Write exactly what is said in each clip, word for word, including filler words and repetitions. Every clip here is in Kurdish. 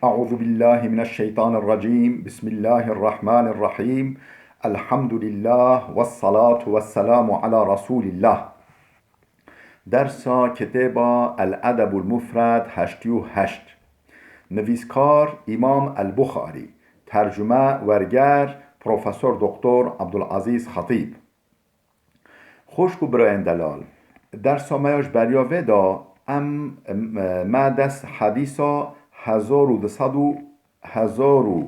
أعوذ بالله من الشيطان الرجيم. بسم الله الرحمن الرحيم. الحمد لله والصلاة والسلام على رسول الله. Dersa kitêba El Edebul Mufred heştî û heşt. Nivîskar Îmam El Buxarî. Tercume, werger, Profesor Doktor Abdulazîz Xetîb. Xwişk û birayên delal, dersa me ya ji beriya vê de em, em, me dest hedîsa hezar û du sed û, hezar û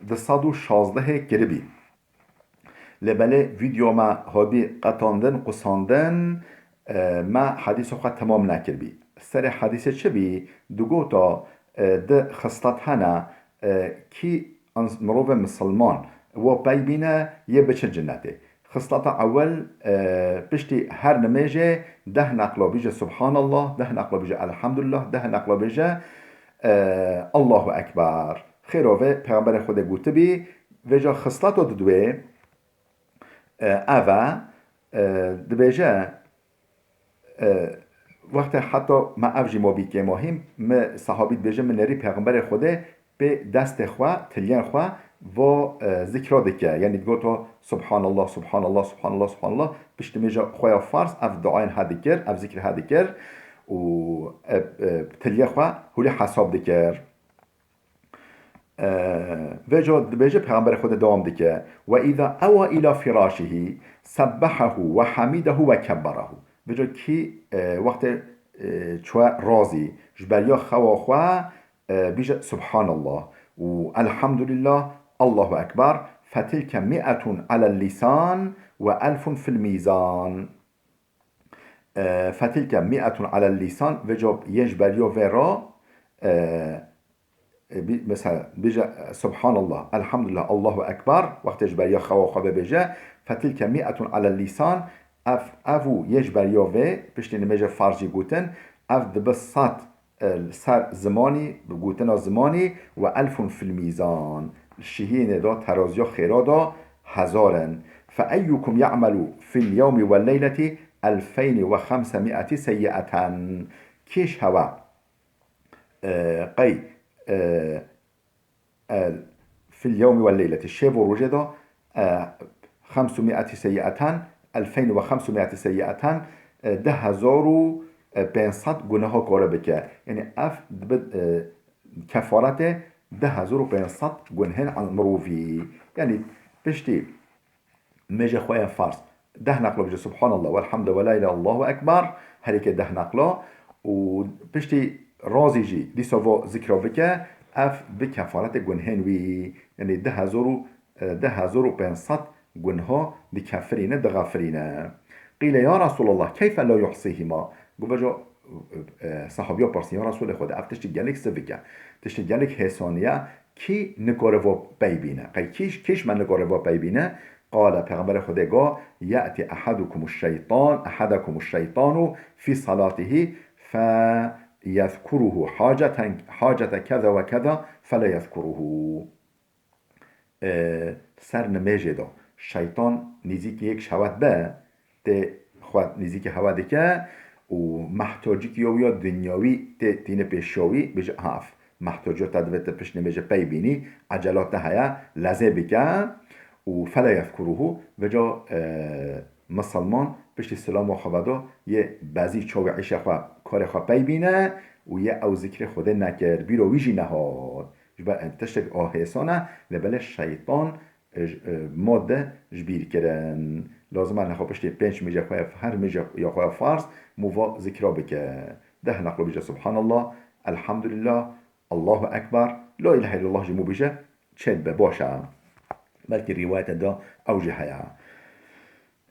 du sed û şazdehê kiribî. Lê belê vîdeo me habî qetandin, qusandin, e, me hedîsa xwe temam nekiribî. Serê hedîsê çi bî? Digota, e, di xislet hene, e, kî ins-, mirovê misilman wa pey bîne yê biçin cinetê. Xisleta ewel, e, piştî her nimêjê deh neqla bîje Subhanallah, deh neqla bîje Elhamdulillah, deh neqla bîje, e, Allahu Ekber. Xêro vê Peyxemberê Xwedê gotibî, vêca xisleta didwê, e, ev e, e, dibêje, E, wextê heta me ev jî ma bî kêmahîm, me sehabî dibêje, me nêrî Pêxemberê Xwedê pê destê xwe, tiliyên xwe va, e, zikra dike. Yanî digoto, Subhanallah, Subhanallah, Subhanallah, Subhanallah. Piştî nimêja xwe ya farz ev duayên he dikir, ev zikrê he dikir û, e, e, tiliyê xwe hûlî hesab dikir. E, vêca dibêje, Pêxemberê Xwedê dewam dike, "Ve îza ewa îla firaşihi sebbehehu ve hemidehu ve kebberehu." Vêca kî, e, wextê, e, çûye razî, ji beriya xewa xwe, e, bîje Subhanallah û Elhamdulillah, Allahu Ekber, fetilke mi'etun alel lisan ve elfun fil mîzan. E, fetilke mi'etun alel lisan, vêca yên ji beriya vê re, e, e, bî-, mesela, bêje, e, Subhanallah, Elhamdulillah, Allahu Ekber, wextê ji beriya xewa xwe bibêje, fetilke mi'etun alel lisan, ev, ev û yê ji beriya vê, piştî nimêjê farz jî gotin, ev dibe sed, e, li ser zimanî, bi gotina zimanî, ve elfun fil mîzan, şihînê de, teraziya xêra de hezar in. Fe eyyukum ya'melu fil yewmi ve leyleti elfeyni ve xemse mi'eti seyyi'eten. Kî ji hewe, e, qey, e, e, fil yewmi ve leyleti, şev û rojê de, e, xemsu mi'eti seyyi'eten, elfeyn ve xemsu mi'eti seyyi'eten, e, deh hezar û pênc sed guneha kare bike. Yanî ev dibe, e, kefaretê deh hezar û pênc sed gunhên mirovî. Yanî piştî nimêjê xwe yên farz deh neqla bije Subhanallah, Velhamdu, ve la ilahe, Allahu Ekber, herî ke deh neqla û piştî razî jî dîsa va zikra bike, ev bi kefaretê gunhên wî, yanî deh hezar û, e, deh hezar û pênc sed gunha dikefirîne, dixefirîne. Qîle ya Resulallah, keyfe la yuhsihima? Got, vêca, e, sehabiya pirsî, ya Resulê Xwedê, ev tiştî gelek sivik e, tiştî gelek hêsanî ye, kî nikare va pey bîne? Qey kî, kî ji me nikare va pey bîne? Qale, Pêxemberê Xwedê got, ye'ti ehadukumu şeytan, ehadakumu şeytanu fi salatihi fe yezkuruhu haceten, hacete keza ve keza fe la yezkuruhu. E, ser nimêjê de şeytan nêzîkî yek ji hewe dibe, tê xwe nêzîkî hewe dike û mehtacîkî ya wî ya dinyawî tê tîne pêşiya wî, bêje, ha, ev mehtacîya te divê tu pişt nimêjê pey bînî, ecela te heye, lezê bike û fe la yezkuruhu, vêca, e, misilman piştî silama xwe veda yê bezî çavê îşê xwe, karê xwe pey bîne û yê ew zikrê Xwedê nekir, bîra wî jî nehat. Ji ber em tiştek a hêsan e, lê belê şeytan, e, ji, e, ma de ji bîr kirin. Lazim e nexwe piştê pênc mijê xwe ya, her mijê ya xwe ya farz, mû va zikra bike. Deh neqlo bije Subhanallah, Elhamdulillah, Allahu Ekber, La ilahe illallah jî mû bije, çêdibe, baş e. Belkî rîwayetê de ew jî heye.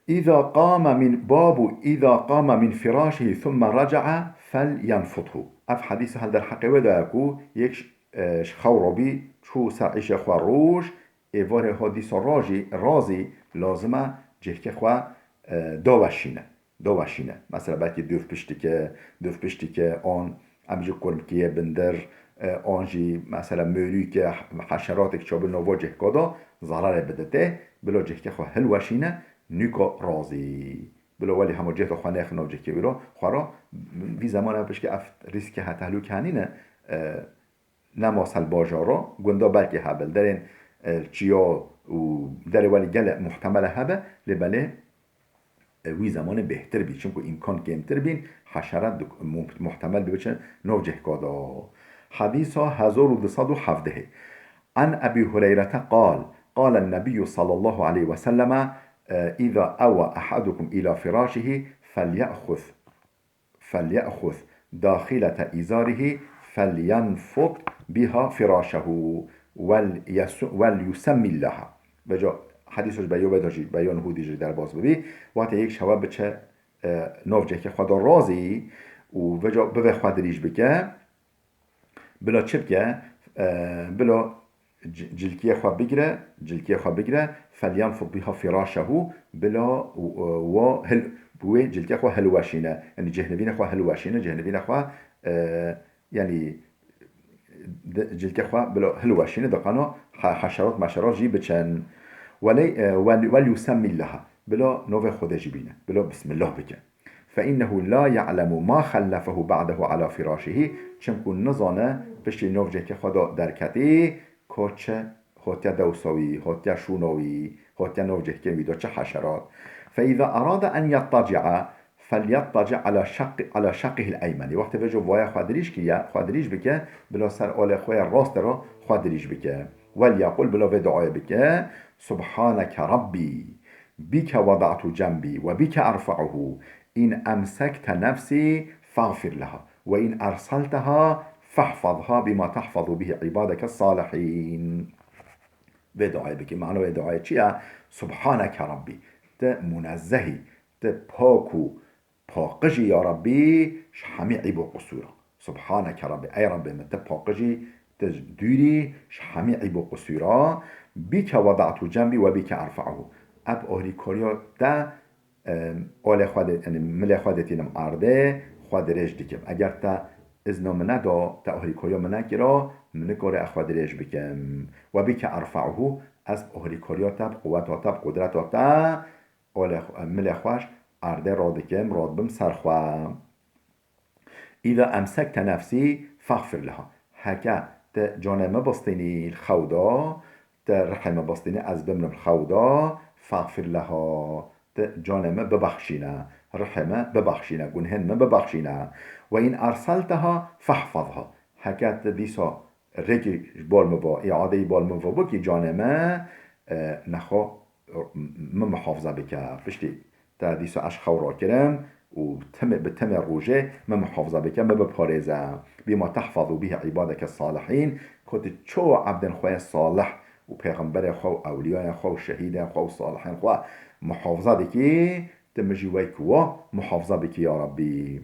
Îza qame min, babu îza qame min firaşihi thumme raca'a fel yenfuthu. Ev hedîs hel derheqê wê de ye ku yek, e, ji xew re bî, çû ser îşê xwe roj, êvarê ha dîsa rajî, razî, lazim e cihkê xwe, e, daweşîne. Daweşîne. Mesela belkî dûv piştike, dûv piştike, an em ji kurmkiyê bindir, e, an jî mesela mûrîke, heşeratek çabil nava cihka de zararê biditê, bila cihkê xwe hilweşîne, nûka razî. Bila welî hema cihka xwe nêxin nav cihkê wî ra, xwe ra, vî zemana pişkê ev rîske he, tehlûke henîne, e, nema ser bajara, gunda belkî hebe, li derên, e, çiya û derê welî gelek muhtemele hebe, lê belê, e, wî zemanê bêhtir bî, çimku îmkan kêmtir bîn, heşeret duk-, mu-, muhtemel bi biçe navcihka da. Hedîsa hezar û du sed û hevdehê. An Ebî Hureyrete qal, qale Nebiyyu sallallahu aleyhi ve selleme, e, "Îza ewe ehadukum îla firâşihi, felye'xuz, felye'xuz dâxilete îzarihi, felyenfud biha firâşehu, wel yesu-, wel yusemmillâhe." Veca hedîs ji beyo veda jî, beyo nihûdî jî derbas bibî. Wextê yek şewe biçe, e, navcekê xwe da razî û veca bive xwe dirîj bike. Bila çi bike? E, bila ci-, cilkiyê xwe bigire, cilkiyê xwe bigire, "Felyenfud biha firâşehu", bila, e, wa hil-, bi wê cilkê xwe hilweşîne. Yanî cêhnivînê xwe hilweşîne, cêhnivînê xwe, e, yanî di-, cilkê xwe bila hilweşîne, diqana he-, heşerat meşerat jî biçin. Welê, e, wel, wel yusemmî leha. Bila novê Xwedê jî bîne. Bila bismillah bike. "Fe innehu la ya'lemu ma xellefehu ba'dehu ala firâşihi", çimku nizane piştî navcekê xwe de derketî, ka çi hotiye dewsa wî, hotiye şûna wî, hotiye navcehkên wî de çi heşerat. "Fe îza erade en yettaci'a, felyettaci' ala şeqqi-, ala şeqqihil eymenî." Wextê veco vaya xwe dirîj kiriye, xwe dirîj bike, bila ser alê xwe ya rastê re xwe dirîj bike. "Wel yaqul", bila vê duayê bike, "Subhaneke Rabbî." "Bike weda'tu cenbî ve bike erfa'uhu. In emsekte nefsî fexfir leha. Ve in erselteha fehfazha bima tehfazu bihi ibadeke salihîn." Vê duayê bikî. Mana vê duayê çi ye? "Subhaneke Rabbî." Ti munezzehî, ti pak û paqijî ya Rabbî ji hemî eyb û qusûran. "Subhaneke Rabbî." Ey Rabbê min, ti paqijî, ti dûrî ji hemî eyb û qusûra. "Bike weda'tu cenbî ve bike erfa'uhu." Ev ohrîkariya te, e, alê xwe de, yanî milê xwe de tînim erdê, xwe dirêj dikim. Eger te izna min neda, te ohrîkariya min nekira, min nikare ez xwe dirêj bikim. "Ve bike erfa'uhu", ez ohrîkariya te, bi quweta te, bi qudreta te, alê xwe, milê xwe ji erdê radikim, radibim ser xwe. "Îza emsekte nefsî fexfir leha." Heke ti canê min bistînî li xew de, ti rihê min bistînî, ez bimrim li xew de, "fexfir leha", ti canê min bibexşîne, rihê min bibexşîne, gunhên min bibexşîne. "Ve in erselteha fehfazha." Heke ti dîsa rêkî ji bal min ve, îadeyî bal min ve bikî canê min, e, nexwe min muhafaza bike. Piştî te dîsa ez xew rakirim û timê, bi timê rojê min muhafaza bike, min biparêze. "Bima tehfazu bihi ibadeke salihîn", ku tu çawa ebdên xwe yê salih û pêxemberê xwe û ewliyayên xwe û şehîdên xwe û salihên xwe muhafaza dikî, tu min jî wek wa muhafaza bikî ya Rabbî.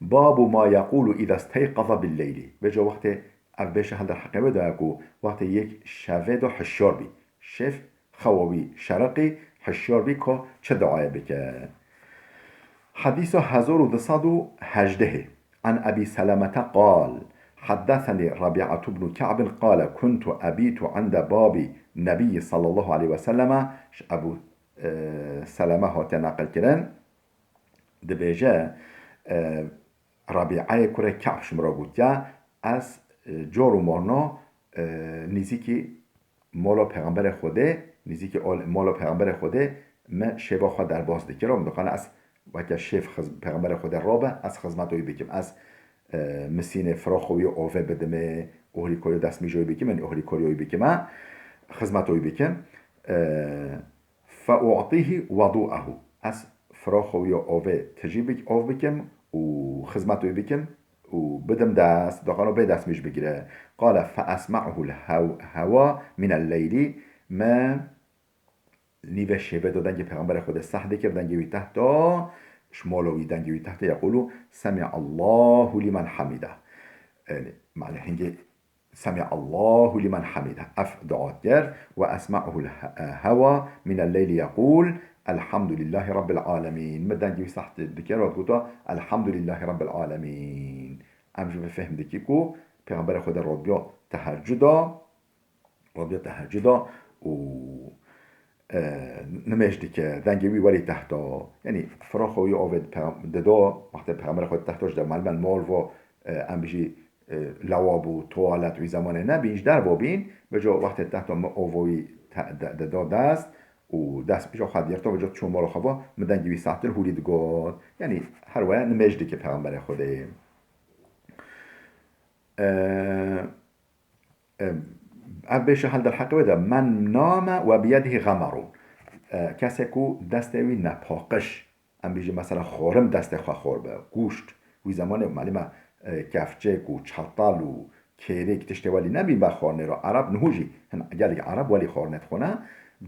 "Babu ma yaqulu iza steyqaza bil leyli." Vêca wextê ev bêşe hel derheqê wê de ye ku wextê yek şevê de hişyar bî. Şev xewa wî şeriqî, hişyar bî ka çi duayê bike. Hedîsa hezar û du sed û hejdehê. An Ebî Selemete qal, heddesenî Rabî'atu bnu Ke'bin qale, kuntu ebîtu inde babî Nebîyî sallallahu aleyhi ve selleme, ji Ebû, e, Seleme hatiye neqil kirin. Dibêje, e, Rabîeyê kurê Ke'b ji min re gotiye, ez, e, car û marna, e, nîzîkî mala Pêxemberê Xwedê, nîzîkî al-, mala Pêxemberê Xwedê me şêva xwe derbas dikir û min dixwest ez weke şêv xiz-, Pêxemberê Xwedê rabe, ez xizmeta wî bikim. Ez, e, misînê firaxa wî avê bidimê, ohrîkariya destmîja wî bikim, yanî ohrîkariya wî bikim, e, xizmeta wî bikim. E, "Fe u'tîhî wedû'ehu." Ez firaxa wî ya avê tijî bik-, av bikim û xizmet wî bikim û bidim dest, daxwano bê destmîj bigire. Qale, "Fe esma'uhul hew-, hewa minel leylî." Me nîvê şêvê de dengê Pêxemberê Xwedê seh dikir, dengê wî tehta, ji mala wî dengê wî tehta, "Yequlu, Semi'allahu limen hamida." Yanî, mane hingê "Semi'allahu limen hamida." Ev dua dikir. "Ve esma'uhul he-, hewa minel leyli yekul, Elhamdülillahi Rabbil alemin." Min dengê wî seh dikir, û diguta, "Elhamdülillahi Rabbil alemin." Em ji vê fehm dikî ku Pêxemberê Xwedê radiya tehecuda, radiya tehecuda û, e, nimêj dike, dengê wî welî tehta. Yanî, firaxa wî avê di peyam-, dido, wextê Pêxemberê Xwedê tehta ji de melmel mal vo, e, em bijî, e, lewab û tuwalet wî zemanê nebîn, ji derve bîn, vêca wextê tehta min ova wî te-, de-, de-, da dest û dest pêşa xwe girta, vêca çû mala xwe va, min dengê wî sehtir hûlî digot. Yanî her waya nimêj dike Pêxemberê Xwedê. E, e, ev bêşe hel derheqê wê de, "Men name we biyedihî xemerûn." E, kesê ku destê wî nepaqij, em bêjin mesela xorim destê xwe xor be, gûşt, wî zemanê malîme, e, kevçek û çetal û kêrêk tiştê welî nebîn be xornê re. Ereb niho jî, hin gelek Ereb welî xornê dixwine,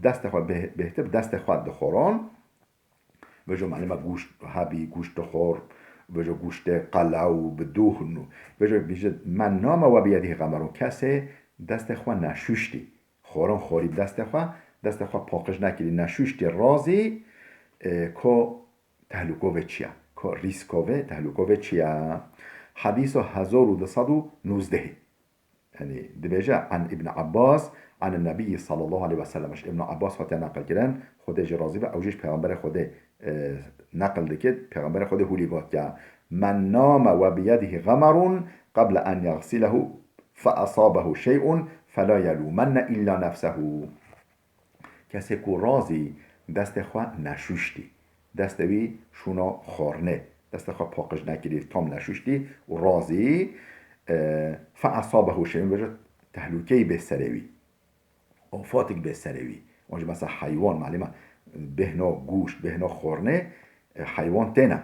destê xwe bê-, bêhtir bi destê xwe dixoran. Vêca malîme gûşt hebî, gûşt dixor, vêca gûştê qelew bi dû hûn û vêca bêje, "Men name we biyedihî xemerûn." Kesê destê xwe neşûştî. Xorin xorî bi destê xwe, destê xwe paqij nekirî, neşûştî razî, e, ko tehlûko vê çi ye? Ko rîsko vê, tehlûko vê çi ye? Hedîso hezar û du sed û nûzdehê. Yanî dibêje, "An Ibn Abbas, an Nebiyyi sallallahu aleyhi ve sellem." Ji Ibn Abbas hatiye neqil kirin, Xwedê jî razî be, ew jî ji Pêxemberê Xwedê, e, neqil dike, Pêxemberê Xwedê hûlî gotiye, "Men name we biyedihî xemerûn qebla en yexsilehu fe asabehu şey'un fela yelûmenne illa nefsehu." Kesê ku razî destê xwe neşûştî, destê wî şûna xornê, destê xwe paqij nekirî, tam neşûştî û razî, e, fe esabehu şey'un, bêje tehlûkeyê bê serê wî, afatik bê serê wî. Wan jî mesela heywan, malîme bêhna gûşt, bêhna xornê, e, heywan têne.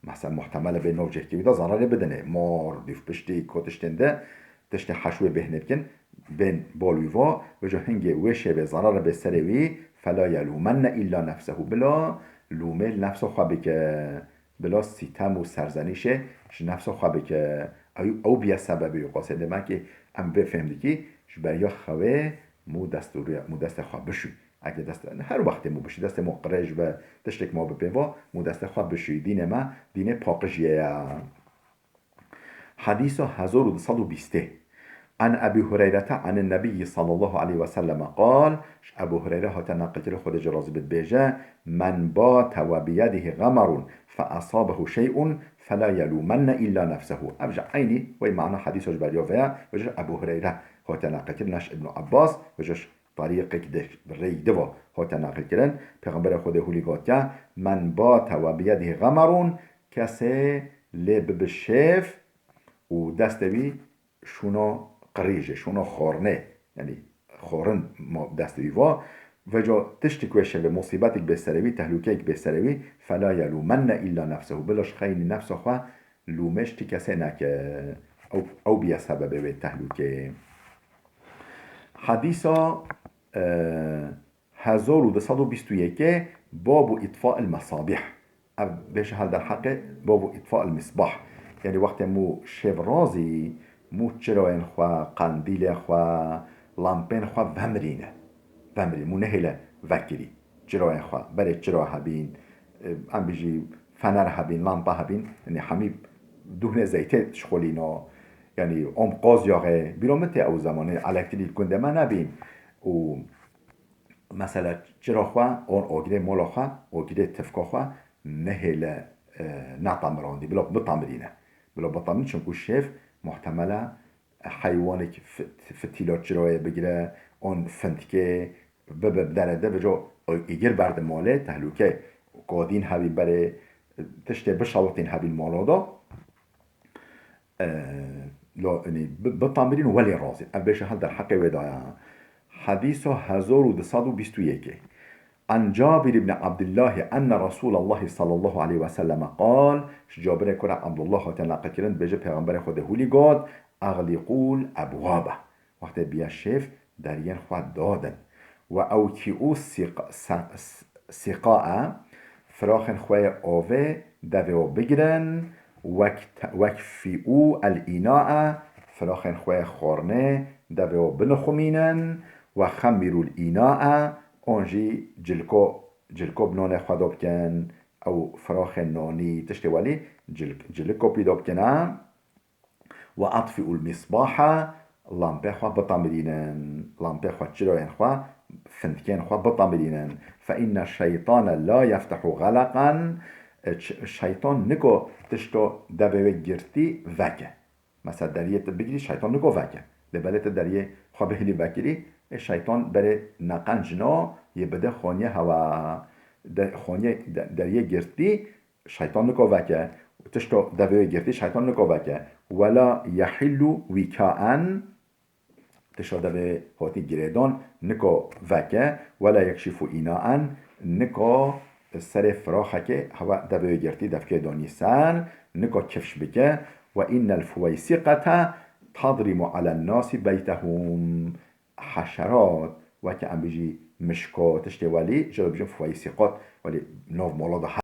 Mesela muhtemel e bê nav cihkê wî de zerarê bidinê. Mar, dûvpiştî, ko tiştên de, tiştê heş wê bêhnê bikin, bên bal wî va, vêca hingê wê şevê zerarê bê serê wî, fela yelûmenne illa nefsehu. Bila lûmê li nefsa xwe bike. Bila sîtem û serzenîşê ji nefsa xwe bike. Ew, ew biye sebebê wî qasê. Demek ki em vê fêm dikî, ji beriya xewê mû destûrê, mû destê xwe bişûy. Eke dest, her wextê mû bişî, destê mû qirêj be, tiştek ma bi pê va, mû destê xwe bişî. Dînê me, dînê paqijiyê ye. Hedîsa hezar û du sed û bîstê. An Ebî Hureyrete anin Nebiyyi sallallahu aleyhi ve selleme qal, ji Ebû Hureyre hate neqilkirin, Xwedê jê razî be, dibêje, "Men bate ve biyedihî xemerun fe esabehu şey'un fela yelûmenne illa nefsehu." Ev ji eynî wey mana hedîsa ji beriya vê ye, vê ji Ebû Hureyre hate neqilkirin, ne ji Ibn Abbas, vê ji Tarîqek di, bi rêyek di ve hate neqilkirin. Pêxemberê Xwedê hûlî gotiye, "Men bate ve biyedihî xemerun", kesê lê bibe şêv û destê wî şûna qirêjê, şûna xornê, yanî xorin ma destê wî va, vêca tiştek wê şevê, musîbetek bê serê wî, tehlûkeyek bê serê wî, "Fela yelûmenne illa nefsehu", bila ji xeynî nefsa xwe lûmê ji ti kesê neke, ew, ew biye sebebê wê tehlûkeyê. Hedîsa, e, hezar û du sed û bîst û yekê, Babu îtfail mesabîh. Ev bêje hel derheqê Babu îtfail misbah. Yanî wextê mû şêv razî, mû çirayên xwe, qendîlên xwe, lampên xwe vemirîne. Vemirîn, mû nehêle vekirî. Çirayên xwe, berê çira hebîn, em bijî fener hebîn, lampa hebîn, yanî hemî duhnê zeytê dişxulîna, yanî om qaz yaxê, bîra min tê ew zemanê elektrîk gundê me nebîn û mesela çira xwe, on ogirê mola xwe, ogirê tifka xwe nehêle, e, netemirandî, bila bitemirîne. Bila bitemirîne, çimkû şêv muhtemele heywanek fit-, fitîla çirayê bigire, on fintikê bibe bi derê de, vêca îgir berde malê, tehlûke kadîn hebî berê, tiştê bişewitîn hebîn mala de. E, la, yanî, bi, bitemirîn welê razî. Ev bêje hel derheqê wê de ye. Hedîsa hezar û du sed û bîst û yekê. An Cabir ibn Abdillahi enne Resûlallahi sallallahu aleyhi ve selleme qal, ji Cabirê kura Abdullah hate neqilkirin, dibêje Pêxemberê Xwedê hûlî got, "Exlîqûl ebwabe." Wextê biye şêv, deriyên xwe dadin. "Ve ewkîû sîq-, se-, s-, sîqae", firaxên xwe yê avê devê we bigirin, "wek te-, wekfîû el înae", firaxên xwe yê xornê devê we binixumînin, "ve xemîrûl înae", on jî cilko, cilko bi nonê xwe de bikin, ew firaxên nonî, tiştê welî cil-, ciliko pî de bikine. "Ve atfi'ul misbaha", lampê xwe bitemirînin, lampê xwe, çirayên xwe, fintikên xwe bitemirînin. "Fe inne şeytane la yeftehu xeleqan", ç-, şeytan niko tişto devê wê girtî veke. Mesela deriyê tu bigirî, şeytan niko veke. Lê belê tu deriyê xwe bihêlî vekirî, ê şeytan berê neqenc na yê bide xaniyê hewa. De, xaniyê de, deriyê girtî, şeytan niko veke. Tişto devê wê girtî, şeytan niko veke. Wela yehillu wikaen, tişto devê hatî girêdan niko veke. Wela yekşifu inaen, niko serê firaxekê hewa devê wê girtî, devkê danî ser, niko kifş bike. Ve innel fuweysiqete tadrimu alen nasi beytehum. Heşerat, weke em bijî mişko, tiştê welî, ji re bijin fuweysiqat, welî nav mala de